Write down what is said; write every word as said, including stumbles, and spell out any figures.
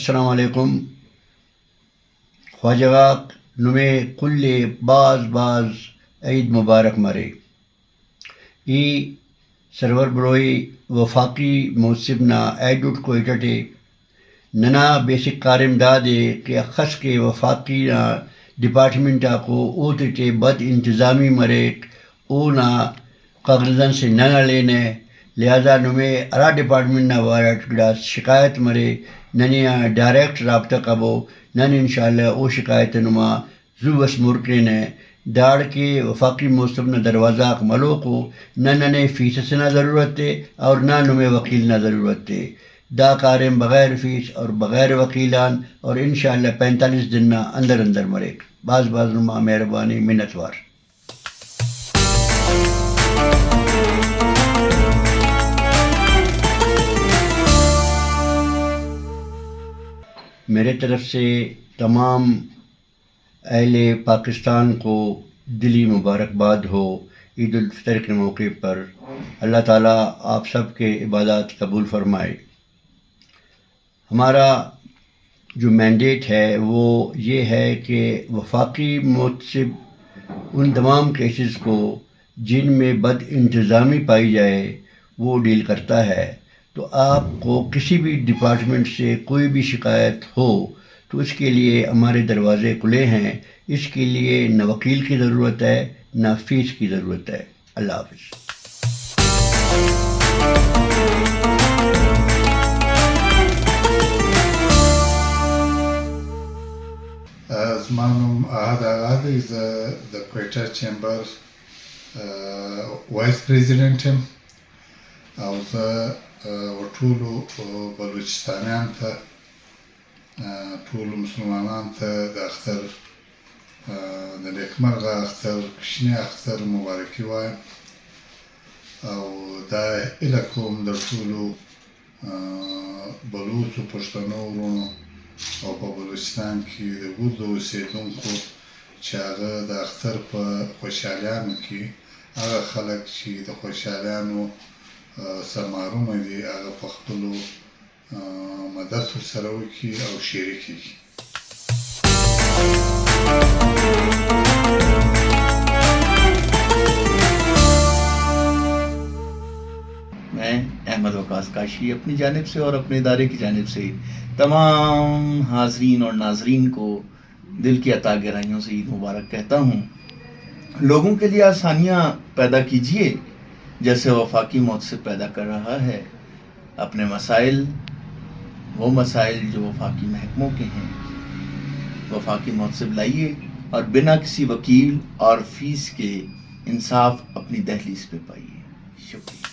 السلام علیکم۔ خواجہ غاک، نمے کل ءِ بھاز بھاز عید مبارک مرے۔ ای سرور بروئی وفاقی محتسب نا ہیڈ کوارٹر ٹی۔ ننا بیسک کاریم دادے کہ اخس کہ وفاقی نا ڈیپارٹمنٹ آکو اوتیٹی بد انتظامی مریک، اونا کاغذان سے نن ہلینہ، لہذا نمے ہرا ڈیپارٹمنٹ نا بارٹ گڑاس شکایت مرے، ننے آن ڈائریکٹ رابطہ کبو، نن انشاءاللہ او شکایت ءِ نما زو اس مر کینہ۔ داڑکہ وفاقی محتسب نا دروازہ غاک ملوکو، نہ ننے فیس اسے نا ضرورت ءِ اور نہ نمے وکیل نا ضرورت ءِ۔ دا کاریم بغیر فیس اور بغیر وکیل آن اور انشاءاللہ پینتالیس دن نا اندر اندر مریک۔ بھاز بھاز نما مہربانی، منت وار۔ میرے طرف سے تمام اہل پاکستان کو دلی مبارکباد ہو عید الفطر کے موقع پر۔ اللہ تعالیٰ آپ سب کے عبادات قبول فرمائے۔ ہمارا جو مینڈیٹ ہے وہ یہ ہے کہ وفاقی محتسب ان تمام کیسز کو جن میں بد انتظامی پائی جائے وہ ڈیل کرتا ہے۔ تو آپ کو کسی بھی ڈپارٹمنٹ سے کوئی بھی شکایت ہو تو اس کے لیے ہمارے دروازے کھلے ہیں۔ اس کے لیے نہ وکیل کی ضرورت ہے، نہ فیس کی ضرورت ہے۔ اللہ حافظ۔ زما نوم احد آغا دی، زه د کوئټه چیمبر، اه، وایس پریزیدنت یم او زه، اه، ټولو، اه، بلوچستانیان ته، اه، ټولو مسلمانان ته د اختر، اه، د نیکمرغه اختر، کوچنی اختر مبارکي وایم. او دا هیله کوم د ټولو، اه، بلوچو پښتنو وروڼو او په بلوچستان کې د ګردو اوسېدونکو چې هغه د اختر په خوشحالیانو کې هغه خلک چې د خوشحالیانو، اه، سمارونه دي، هغه په خپلو، اه، مدد ورسره وکړي او شریک یې کړي. میں احمد وقاص کاشی اپنی جانب سے اور اپنے ادارے کی جانب سے تمام حاضرین اور ناظرین کو دل کی عطا گہرائیوں سے عید مبارک کہتا ہوں۔ لوگوں کے لیے آسانیاں پیدا کیجیے، جیسے وفاقی محتسب پیدا کر رہا ہے۔ اپنے مسائل، وہ مسائل جو وفاقی محکموں کے ہیں، وفاقی محتسب لائیے اور بنا کسی وکیل اور فیس کے انصاف اپنی دہلیز پہ پائیے۔ شکریہ۔